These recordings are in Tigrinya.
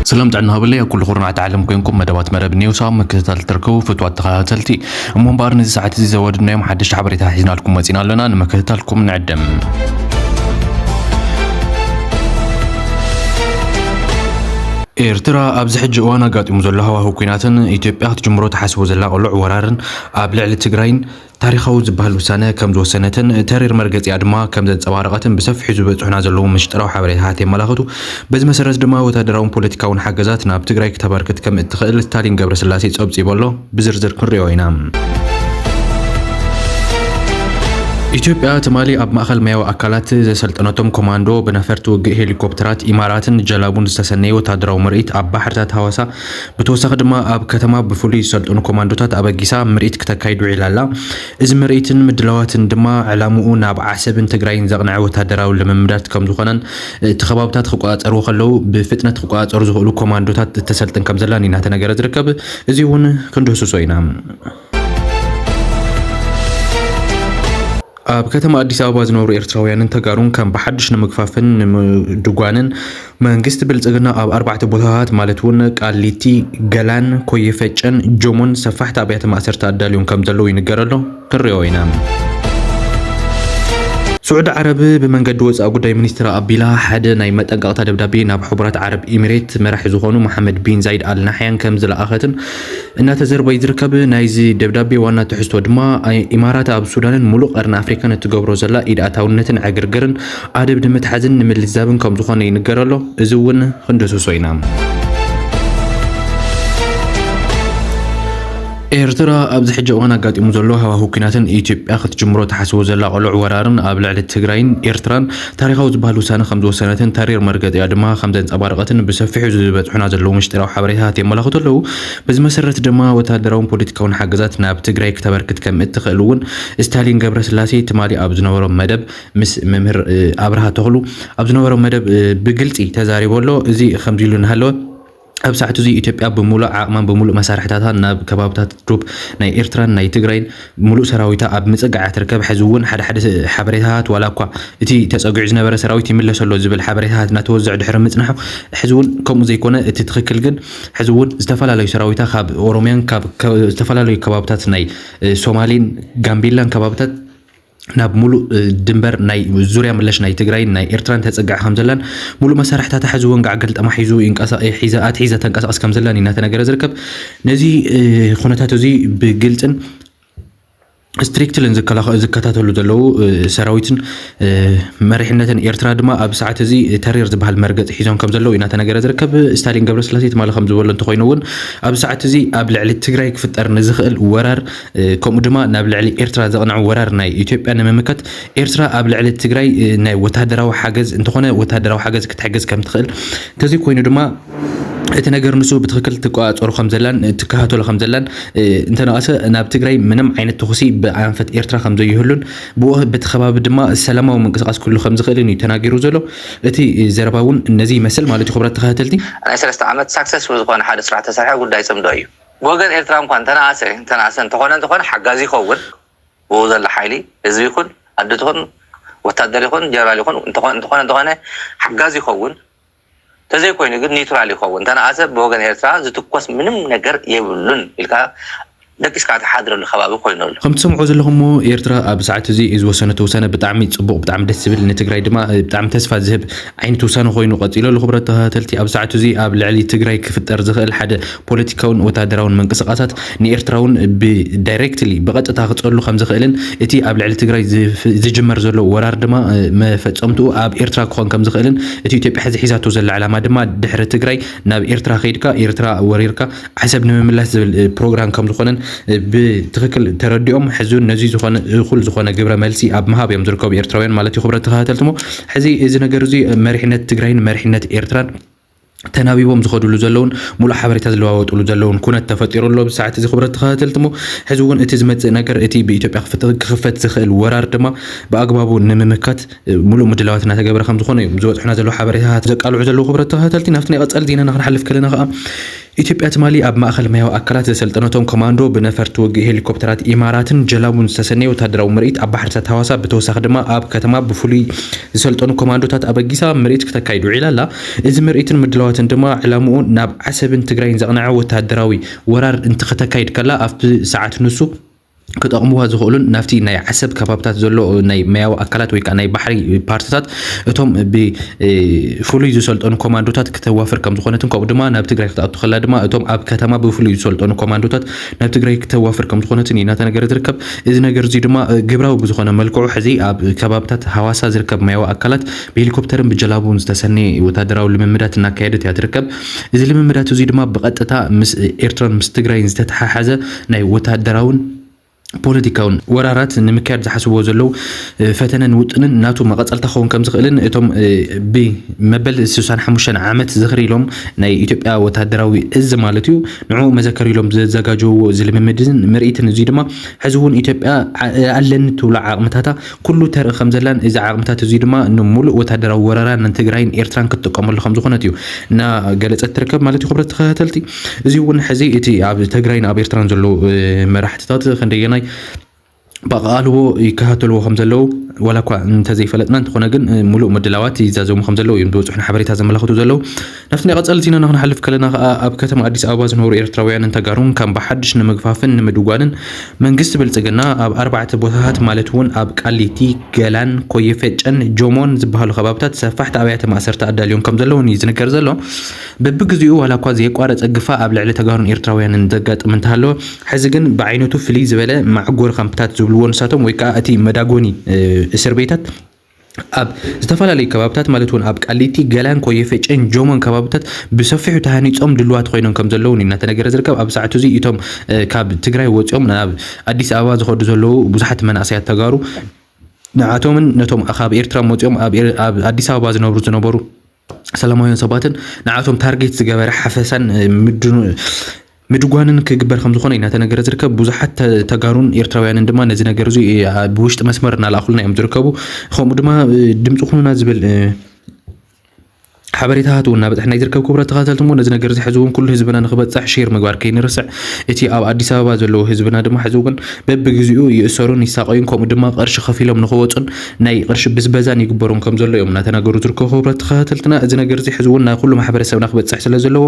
ሰላም ጥዕና ሃበለይ ኣብ ኩሉ ኩርናዓት ዓለም ኮንኩም መደባት መረብ ኒውስ ኣብ ምክትታል ትርከቡ ፍትዋት ተኸታተልቲ። እሞ እምበኣር ነዚ ሰዓት እዚ ዘወድናዮም ሓደሽቲ ሓበሬታ ሒዝናልኩም መጺና ኣለና፣ ንምክትታልኩም ንዕድም። ኤርትራ ኣብዚ ሕጂ እዋን ኣጋጢሙ ዘሎ ሃዋህው ኲናትን ኢትዮጵያ ክትጅምሮ ትሓስቦ ዘላ ቅሉዕ ወራርን ኣብ ልዕሊ ትግራይን ታሪኻዊ ዝበሃል ውሳነ ከም ዝወሰነትን ተሪር መርገጺኣ ድማ ከም ዘንጸባረቐትን ብሰፊሑ ዝበጽሑና ዘለዉ ምሽጥራዊ ሓበሬታታት የመላኽቱ። በዚ መሰረት ድማ ወታደራውን ፖለቲካውን ሓገዛት ናብ ትግራይ ክተበርክት ከም እትኽእል ስታሊን ገብረስላሴ ጸብጺቡ ኣሎ። ብዝርዝር ክንሪኦ ኢና። ኢትዮጵያ ትማሊ ኣብ ማእኸል ማያዊ ኣካላት ዘሰልጠነቶም ኮማንዶ ብነፈርቲ ውግእ ሄሊኮፕተራት ኢማራትን ጀላቡን ዝተሰነየ ወታደራዊ ምርኢት ኣብ ባሕርታት ሃዋሳ ብተወሳኺ ድማ ኣብ ከተማ ብፍሉይ ዝሰልጠኑ ኮማንዶታት ኣበጊሳ ምርኢት ክተካይድ ውዒላ ኣላ። እዚ ምርኢትን ምድላዋትን ድማ ዕላምኡ ናብ ዓሰብን ትግራይን ዘቕንዐ ወታደራዊ ልምምዳት ከም ዝኾነን እቲ ከባብታት ክቆጻጸርዎ ከለዉ ብፍጥነት ክቆጻጸሩ ዝኽእሉ ኮማንዶታት እተሰልጥን ከም ዘላን እዩ እናተነገረ ዝርከብ። እዚ እውን ክንድህስሶ ኢና። ኣብ ከተማ ኣዲስ ኣበባ ዝነብሩ ኤርትራውያንን ተጋሩን ከም ብሓድሽ ንምግፋፍን ንምድጓንን መንግስቲ ብልጽግና ኣብ ኣርባዕተ ቦታታት ማለት እውን ቃሊቲ፣ ገላን፣ ኮየ ፈጨን ጆሞን ሰፋሕቲ ኣብያተ ማእሰርቲ ኣዳልዮም ከም ዘለዉ ይንገር ኣሎ። ክንሪኦ ኢና። ስዑዲ ዓረብ ብመንገዲ ወጻኢ ጉዳይ ሚኒስትራ ኣቢላ ሓደ ናይ መጠንቀቕታ ደብዳቤ ናብ ሕቡራት ዓረብ ኤሚሬት መራሒ ዝኾኑ መሓመድ ቢን ዛይድ ኣል ናሕያን ከም ዝለኣኸትን እናተዘርበ ዝርከብ። ናይዚ ደብዳቤ ዋና ትሕዝቶ ድማ ኢማራት ኣብ ሱዳንን ሙሉእ ቀርኒ ኣፍሪካን እትገብሮ ዘላ ኢድ ኣታውነትን ዕግርግርን ኣደብ ንምትሓዝን ንምልዛብን ከም ዝኾነ ይንገር ኣሎ። እዚ እውን ክንድህስሶ ኢና። ኤርትራ ኣብዚ ሕጂ እዋን ኣጋጢሙ ዘሎ ሃዋህው ኲናትን ኢትዮጵያ ክትጅምሮ ትሓስቦ ዘላ ቅሉዕ ወራርን ኣብ ልዕሊ ትግራይን ኤርትራን ታሪኻዊ ዝበሃል ውሳነ ከም ዝወሰነትን ተሪር መርገጺኣ ድማ ከም ዘንጸባረቐትን ብሰፊሑ ዝበጽሑና ዘለዉ ምስጢራዊ ሓበሬታታት የመላኽቱ ኣለዉ። በዚ መሰረት ድማ ወታደራውን ፖለቲካውን ሓገዛት ናብ ትግራይ ክተበርክት ከም እትኽእል እውን ስታሊን ገብረስላሴ ትማሊ ኣብ ዝነበሮ መደብ ምስ መምህር፣ እ፣ ኣብርሃ ተኽሉ ኣብ ዝነበሮ መደብ፣ እ፣ ብግልጺ ተዛሪቡ ኣሎ። እዚ ከምዚ ኢሉ እናሃለወ ኣብ ሰዓት እዚ ኢትዮጵያ ብምሉእ ዓቕማን ብምሉእ መሳርሕታታን ናብ ከባብታት ዶብ ናይ ኤርትራን ናይ ትግራይን ምሉእ ሰራዊታ ኣብ ምጽጋዕ እያ ትርከብ። ሕዚ እውን ሓደ ሓደ ሓበሬታታት ዋላ እኳ እቲ ተጸጊዑ ዝነበረ ሰራዊት ይምለስ ኣሎ ዝብል ሓበሬታታት እናተወዝዐ ድሕሪ ምጽናሑ፣ ሕዚ እውን ከምኡ ዘይኮነ እቲ ትኽክል ግን ሕዚ እውን ዝተፈላለዩ ሰራዊታ ካብ ኦሮሚያን ካብ ከ-፣ ዝተፈላለዩ ከባብታት ናይ፣ እ፣ ሶማሌን ጋምቤላን ከባብታት ናብ ሙሉእ፣ እ፣ ድንበር ናይ ዙርያ ምለሽ ናይ ትግራይን ናይ ኤርትራን ተጸግዐ ከም ዘላን ሙሉእ መሳርሕታታ ሕዚ እውን ጋዕ ገልጠማ ሒዙ ይንቀሳ-፣ ሒዛ፣ ኣትሒዛ ተንቀሳቐስ ከም ዘላን እዩ እናተነገረ ዝርከብ። ነዚ፣ እ፣ ኩነታት እዚ ብግልጽን ስትሪክትልን ዝከላኸ-፣ ዝከታተሉ ዘለዉ፣ እ፣ ሰራዊትን፣ እ፣ መሪሕነትን ኤርትራ ድማ ኣብ ሰዓት እዚ ተሪር ዝበሃል መርገጺ ሒዞም ከም ዘለዉ እዩ እናተነገረ ዝርከብ። ስታሊን ገብረስላሴ ትማሊ ከም ዝበሎ እንተኾይኑ እውን ኣብ ሰዓት እዚ ኣብ ልዕሊ ትግራይ ክፍጠር ንዝኽእል ወራር እ፣ ከምኡ ድማ ናብ ልዕሊ ኤርትራ ዘቕንዐ ወራር ናይ ኢትዮጵያ ንምምካት ኤርትራ ኣብ ልዕሊ ትግራይ፣ እ፣ ናይ ወታደራዊ ሓገዝ እንተኾነ ወታደራዊ ሓገዝ ክትሕግዝ ከም ትኽእል፣ እንተዘይኮይኑ ድማ እቲ ነገር ንሱ ብትኽክል ትቆጻጸሮ ከም ዘላን፣ እ፣ ትከታተሎ ከም ዘላን፣ እ፣ እንተነቐሰ ናብ ትግራይ ምንም ዓይነት ተኹሲ ብኣንፈት ኤርትራ ከም ዘይህሉን ብኡ በቲ ከባቢ ድማ ሰላማዊ ምንቅስቓስ ክህሉ ከም ዝኽእልን እዩ ተናጊሩ ዘሎ። እቲ ዘረባ እውን ነዚ ይመስል ማለት እዩ። ክቡራት ተኸታተልቲ፣ ናይ ሰለስተ ዓመት ሳክሰስፉል ዝኾነ ሓደ ስራሕ ተሰርሐ ጉዳይ ጽምዶ እዩ። ብወገን ኤርትራ እንኳን ተነኣሰ፣ ተነኣሰ እንተኾነ፣ እንተኾነ ሓጋዚ ይኸውን። ብኡ ዘሎ ሓይሊ፣ ህዝቢ ይኹን፣ ኣዲ ትኹን፣ ወታደር ይኹን፣ ጀነራል ይኹን፣ እንተኾነ፣ እንተኾነ፣ እንተኾነ ሓጋዚ ይኸውን። ተዘይኮይኑ ግን ኒውትራል ይኸውን። ተነኣሰ ብወገን ኤርትራ ዝትኮስ ምንም ነገር የብሉን ኢልካ ደቂስካ ትሓድረሉ ከባቢ ኮይኑ ኣሎ። ከም ትሰምዖ ዘለኹም እሞ ኤርትራ ኣብ ሰዓት እዚ ዝወሰነቶ ውሳነ ብጣዕሚ ጽቡቕ፣ ብጣዕሚ ደስ ዝብል፣ ንትግራይ ድማ ብጣዕሚ ተስፋ ዝህብ ዓይነት ውሳነ ኮይኑ ቀጺሉ ኣሎ። ክቡራት ተኸታተልቲ፣ ኣብ ሰዓት እዚ ኣብ ልዕሊ ትግራይ ክፍጠር ዝኽእል ሓደ ፖለቲካውን ወታደራውን ምንቅስቓሳት ንኤርትራ እውን ብዳይሬክትሊ፣ ብቐጥታ ክጸሉ ከም ዝኽእልን እቲ ኣብ ልዕሊ ትግራይ ዝፍ-፣ ዝጅመር ዘሎ ወራር ድማ፣ እ፣ መፈጸምትኡ ኣብ ኤርትራ ክኾን ከም ዝኽእልን እቲ ኢትዮጵያ ሕዚ ሒዛቶ ዘላ ዕላማ ድማ ድሕሪ ትግራይ ናብ ኤርትራ ከይድካ ኤርትራ ወሪርካ ዓሰብ ንምምላስ ዝብል፣ እ፣ ፕሮግራም ከም ዝኾነን፣ እ፣ ብትኽክል ተረዲኦም ሕዚ እውን ነዚ ዝኾነ እኹል ዝኾነ ግብረ መልሲ ኣብ ምሃብ እዮም ዝርከቡ ኤርትራውያን ማለት እዩ። ክቡራት ተኸታተልቲ እሞ ሕዚ እዚ ነገር እዚ መሪሕነት ትግራይን መሪሕነት ኤርትራን ተናቢቦም ዝኸዱሉ ዘለውን ሙሉእ ሓበሬታ ዝለዋወጡሉ ዘለውን ኩነት ተፈጢሩ ኣሎ። ብሰዓት እዚ ክቡራት ተኸታተልቲ እሞ ሕዚ እውን እቲ ዝመጽእ ነገር እቲ ብኢትዮጵያ ክፍት-፣ ክኽፈት ዝኽእል ወራር ድማ ብኣግባቡ ንምምካት፣ እ፣ ሙሉእ ምድላዋት እናተገብረ ከም ዝኾነ እዮም ዝበጽሑና ዘለዉ ሓበሬታታት ዘቃልዑ ዘለዉ። ክቡራት ተኸታተልቲ ናብቲ ናይ ቀጻሊ ዜናና ክንሓልፍ ከለና ከዓ ኢትዮጵያ ትማሊ ኣብ ማእኸል ማያዊ ኣካላት ዘሰልጠነቶም ኮማንዶ ብነፈርቲ ውግእ ሄሊኮፕተራት ኢማራትን ጀላቡን ዝተሰነየ ወታደራዊ ምርኢት ኣብ ባሕርታት ሃዋሳ፣ ብተወሳኺ ድማ ኣብ ከተማ ብፍሉይ ዝሰልጠኑ ኮማንዶታት ኣበጊሳ ምርኢት ክተካይድ ውዒላ ኣላ። እዚ ምርኢትን ምድላዋትን ድማ ዕላምኡ ናብ ዓሰብን ትግራይን ዘቕነዐ ወታደራዊ ወራር እንትኸተካይድ ከላ፣ ኣብቲ ሰዓት ንሱ ክጠቕምዋ ዝኽእሉን ናብቲ ናይ ዓሰብ ከባብታት ዘሎ ናይ ማያዊ ኣካላት ወይ ከዓ ናይ ባሕሪ ፓርትታት እቶም ብፍሉይ ዝሰልጠኑ ኮማንዶታት ክተዋፍር ከም ዝኾነትን፣ ከምኡ ድማ ናብ ትግራይ ክትኣቱ ከላ ድማ እቶም ኣብ ከተማ ብፍሉይ ዝሰልጠኑ ኮማንዶታት ናብ ትግራይ ክተዋፍር ከም ዝኾነትን እዩ እናተነገረ ዝርከብ። እዚ ነገር እዚ ድማ ግብራዊ ብዝኾነ መልክዑ ሕዚ ኣብ ከባብታት ሃዋሳ ዝርከብ ማያዊ ኣካላት ብሄሊኮፕተርን ብጀላቡን ዝተሰነየ ወታደራዊ ልምምዳት እናካየደት እያ ትርከብ። እዚ ልምምዳት እዚ ድማ ብቐጥታ ምስ ኤርትራን ምስ ትግራይን ዝተተሓሓዘ ናይ ወታደራውን ፖለቲካውን ወራራት ንምክያድ ዝሓስብዎ ዘለዉ፣ እ፣ ፈተነን ውጥንን ናቱ መቐጸልታ ክኸውን ከም ዝኽእልን እቶም፣ እ፣ ብመበል ስሳን ሓሙሽተን ዓመት ዝኽሪ ኢሎም ናይ ኢትዮጵያ ወታደራዊ እዝ ማለት እዩ፣ ንዕኡ መዘከር ኢሎም ዘዘጋጀውዎ እዚ ልምምድን ምርኢትን እዚ ድማ ሕዚ እውን ኢትዮጵያ ዓ-፣ ኣለኒ ትብሎ ዓቕምታታ ኩሉ ተርኢ ከም ዘላን እዚ ዓቕምታት እዚ ድማ ንሙሉእ ወታደራዊ ወረራ ንትግራይን ኤርትራን ክትጥቀመሉ ከም ዝኾነት እዩ እናገለጸት ትርከብ ማለት እዩ። ክብረት ተኸታተልቲ፣ እዚ እውን ሕዚ እቲ ኣብ ትግራይን ኣብ ኤርትራን ዘለዉ፣ እ፣ መራሕትታት ክንደየናይ ብኣቓልቦ ይከታተልዎ ከም ዘለዉ ዋላ እኳ እንተዘይፈለጥና፣ እንተኾነ ግን፣ እ፣ ሙሉእ ምድላዋት ይዛዘሙ ከም ዘለዉ እዮም ዝበፅሑና ሓበሬታ ዘመላኽቱ ዘለዉ። ናብቲ ናይ ቀፃሊ ዜናና ክንሓልፍ ከለና ከዓ ኣብ ከተማ ኣዲስ ኣበባ ዝነብሩ ኤርትራውያንን ተጋሩን ከም ብሓድሽ ንምግፋፍን ንምድጓንን መንግስቲ ብልፅግና ኣብ ኣርባዕተ ቦታታት ማለት እውን ኣብ ቃሊቲ፣ ገላን፣ ኮየ ፈጨን ጆሞን ዝበሃሉ ከባብታት ሰፋሕቲ ኣብያተ ማእሰርቲ ኣዳልዮም ከም ዘለውን እዩ ዝንገር ዘሎ። በብግዚኡ ዋላ እኳ ዘየቋረፀ ግፋ ኣብ ልዕሊ ተጋሩን ኤርትራውያንን ዘጋጥም እንተሃለወ፣ ሕዚ ግን ብዓይነቱ ፍልይ ዝበለ መዓጎሪ ካምፕታት ዝብልዎ ንሳቶም ወይ ከዓ እቲ መዳጎኒ፣ እ፣ እስር ቤታት ኣብ ዝተፈላለዩ ከባብታት ማለት እውን ኣብ ቃሊቲ፣ ገላን፣ ኮየ ፈጨን ጆሞን ከባብታት ብሰፊሑ ተሃኒፆም ድልዋት ኮይኖም ከም ዘለውን እዩ እናተነገረ ዝርከብ። ኣብ ሰዓቱ እዚ እቶም፣ እ፣ ካብ ትግራይ ወፂኦም ናብ ኣዲስ ኣበባ ዝኸዱ ዘለዉ ብዙሓት መናእሰያት ተጋሩ ንዓቶምን ነቶም ካብ ኤርትራ መፂኦም ኣብ ኤር-፣ ኣብ ኣዲስ ኣበባ ዝነብሩ ዝነበሩ ሰላማውያን ሰባትን ንዓቶም ታርጌት ዝገበረ ሓፈሳን፣ እ፣ ምድኑ-፣ ምድጓንን ክግበር ከም ዝኾነ እዩ እናተነገረ ዝርከብ። ብዙሓት ተ-፣ ተጋሩን ኤርትራውያንን ድማ ነዚ ነገር እዚ፣ እ፣ አ-፣ ብውሽጢ መስመር እናለኣኹልና እዮም ዝርከቡ። ከምኡ ድማ፣ እ፣ ድምፂ ኩኑና ዝብል፣ እ፣ ሓበሬታታት እውን እናበፅሐና እዩ ዝርከብ። ክቡራት ተኸታተልቲ፣ እሞ ነዚ ነገር እዚ ሕዚ እውን ኩሉ ህዝብና ንክበፅሕ ሼር ምግባር ከይንርስዕ። እቲ ኣብ ኣዲስ ኣበባ ዘለዉ ህዝብና ድማ ሕዚ እውን በብግዚኡ ይእሰሩን ይሳቐዩን፣ ከምኡ ድማ ቅርሺ ከፊሎም ንክወፁን ናይ ቅርሺ ብዝበዛን ይግበሮም ከም ዘሎ እዮም እናተናገሩ ዝርከቡ። ክቡራት ተኸታተልትና፣ እዚ ነገር እዚ ሕዚ እውን ናብ ኩሉ ማሕበረሰብና ክበፅሕ ስለ ዘለዎ፣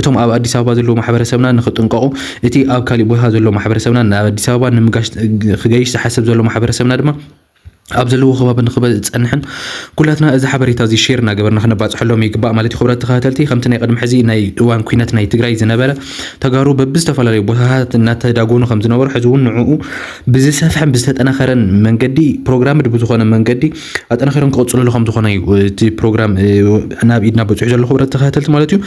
እቶም ኣብ ኣዲስ ኣበባ ዘለዉ ማሕበረሰብና ንክጥንቀቑ፣ እቲ ኣብ ካሊእ ቦታ ዘሎ ማሕበረሰብና ናብ ኣዲስ ኣበባ ንምጋሽ ክገይሽ ዝሓስብ ዘሎ ማሕበረሰብና ድማ ኣብ ዘለዎ ከባቢ ንክበፅሕ ዝፀንሕን ኩላትና እዚ ሓበሬታ እዚ ሼር እናገበርና ክነባፅሐሎም ይግባእ ማለት እዩ። ክቡራት ተኸታተልቲ፣ ከምቲ ናይ ቅድሚ ሕዚ ናይ እዋን ኩናት ናይ ትግራይ ዝነበረ፣ ተጋሩ በብዝተፈላለዩ ቦታታት እናተዳጎኑ ከም ዝነበሩ፣ ሕዚ እውን ንዕኡ ብዝሰፍሐን ብዝተጠናኸረን መንገዲ፣ ፕሮግራምድ ብዝኾነ መንገዲ ኣጠናኺሮም ክቕፅልሉ ከም ዝኾነ እዩ እቲ ፕሮግራም፣ እ፣ ናብ ኢድና በፂሑ ዘሎ፣ ክቡራት ተኸታተልቲ ማለት እዩ።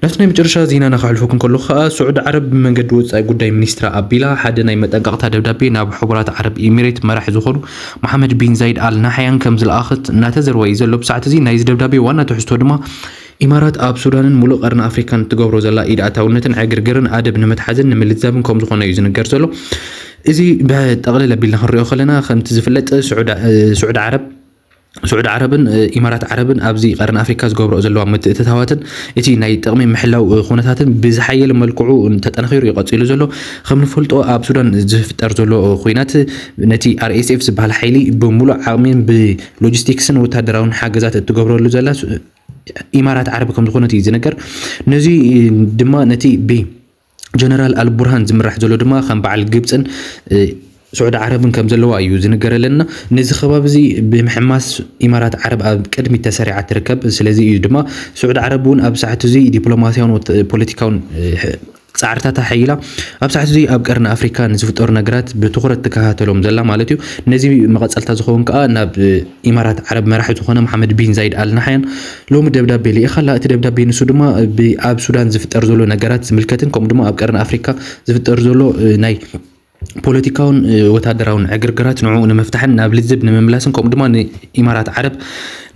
ናብቲ ናይ መጨረሻ ዜናና ከሕልፈኩም ከለኹ ከዓ፣ ስዑዲ ዓረብ ብመንገዲ ወፃኢ ጉዳይ ሚኒስትራ ኣቢላ ሓደ ናይ መጠንቀቕታ ደብዳቤ ናብ ሕቡራት ዓረብ ኤሚሬት መራሒ ዝኾኑ መሓመድ ቢን ዛይድ ኣል ናሕያን ከም ዝለኣኸት እናተዘርወ እዩ ዘሎ። ብሰዓት እዚ ናይዚ ደብዳቤ ዋና ትሕዝቶ ድማ፣ ኢማራት ኣብ ሱዳንን ሙሉእ ቀርኒ ኣፍሪካን እትገብሮ ዘላ ኢድ ኣታውነትን ዕግርግርን ኣደብ ንምትሓዝን ንምልዛብን ከም ዝኾነ እዩ ዝንገር ዘሎ። እዚ ብጠቕልል ኣቢልና ክንሪኦ ከለና፣ ከምቲ ዝፍለጥ ስዑዲ፣ ስዑዲ ዓረብ፣ ስዑዲ ዓረብን፣ እ፣ ኢማራት ዓረብን ኣብዚ ቀርኒ ኣፍሪካ ዝገብርኦ ዘለዋ ምትእትታዋትን እቲ ናይ ጥቕሚ ምሕላው፣ እ፣ ኩነታትን ብዝሓየለ መልክዑ ተጠናኺሩ እዩ ቀፂሉ ዘሎ። ከም ንፈልጦ ኣብ ሱዳን ዝፍጠር ዘሎ፣ እ፣ ኩናት ነቲ ኣር ኤስ ኤፍ ዝበሃል ሓይሊ ብምሉእ ዓቕሚን ብሎጂስቲክስን ወታደራውን ሓገዛት እትገብረሉ ዘላ ሱ-፣ ኢማራት ዓረብ ከም ዝኾነት እዩ ዝነገር። ነዚ ድማ ነቲ ብ ጀነራል ኣልቡርሃን ዝምራሕ ዘሎ ድማ ከም በዓል ግብፅን፣ እ፣ ስዑዲ ዓረብን ከም ዘለዋ እዩ ዝንገረለና። ነዚ ከባቢ እዚ ብምሕማስ ኢማራት ዓረብ ኣብ ቅድሚት ተሰሪዓ ትርከብ። ስለዚ እዩ ድማ ስዑዲ ዓረብ እውን ኣብ ሰዓት እዚ ዲፕሎማሲያውን ወት-፣ ፖለቲካውን፣ እ፣ ጻዕርታታ ሓይላ ኣብ ሰዓት እዚ ኣብ ቀርኒ ኣፍሪካ ንዝፍጠሩ ነገራት ብትኹረት ትከታተሎም ዘላ ማለት እዩ። ነዚ መቐጸልታ ዝኸውን ከኣ ናብ፣ እ፣ ኢማራት ዓረብ መራሒ ዝኾነ መሓመድ ቢን ዛይድ ኣል ናሕያን ሎሚ ደብዳቤ ልኢኻ ኣላ። እቲ ደብዳቤ ንሱ ድማ ብ-፣ ኣብ ሱዳን ዝፍጠር ዘሎ ነገራት ዝምልከትን ከምኡ ድማ ኣብ ቀርኒ ኣፍሪካ ዝፍጠር ዘሎ፣ እ፣ ናይ ፖለቲካውን፣ እ፣ ወታደራውን ዕግርግራት ንዕኡ ንምፍታሕን ናብ ልዝብ ንምምላስን ከምኡ ድማ ንኢማራት ዓረብ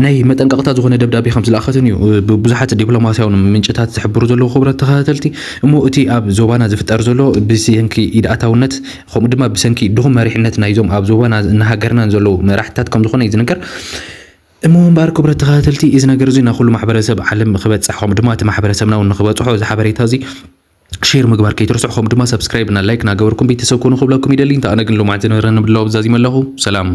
ናይ መጠንቀቕታ ዝኾነ ደብዳቤ ከም ዝለኣኸትን እዩ፣ እ፣ ብብዙሓት ዲፕሎማሲያውን ምንጭታት ዝሕብሩ ዘለዉ ክቡራት ተኸታተልቲ። እሞ እቲ ኣብ ዞባና ዝፍጠር ዘሎ ብሰንኪ ኢድ ኣታውነት ከምኡ ድማ ብሰንኪ ድኹም መሪሕነት ናይዞም ኣብ ዞባና ንሃገርናን ዘለዉ መራሕትታት ከም ዝኾነ እዩ ዝንገር። እሞ እምበኣር ክቡራት ተኸታተልቲ፣ እዚ ነገር እዚ ናብ ኩሉ ማሕበረሰብ ዓለም ክበፅሕ ከምኡ ድማ እቲ ማሕበረሰብና እውን ንክበፅሖ እዚ ሓበሬታ እዚ ሼር ምግባር ከይትርስዑ፣ ከምኡ ድማ ሰብስክራይብ እና ላይክ እናገበርኩም ቤተሰብ ኮኑ ክብለኩም ይደሊ። እንተ ኣነ ግን ሎማዓንቲ ዝነበረኒ ብላው ብዛዚመ ኣለኹ። ሰላም።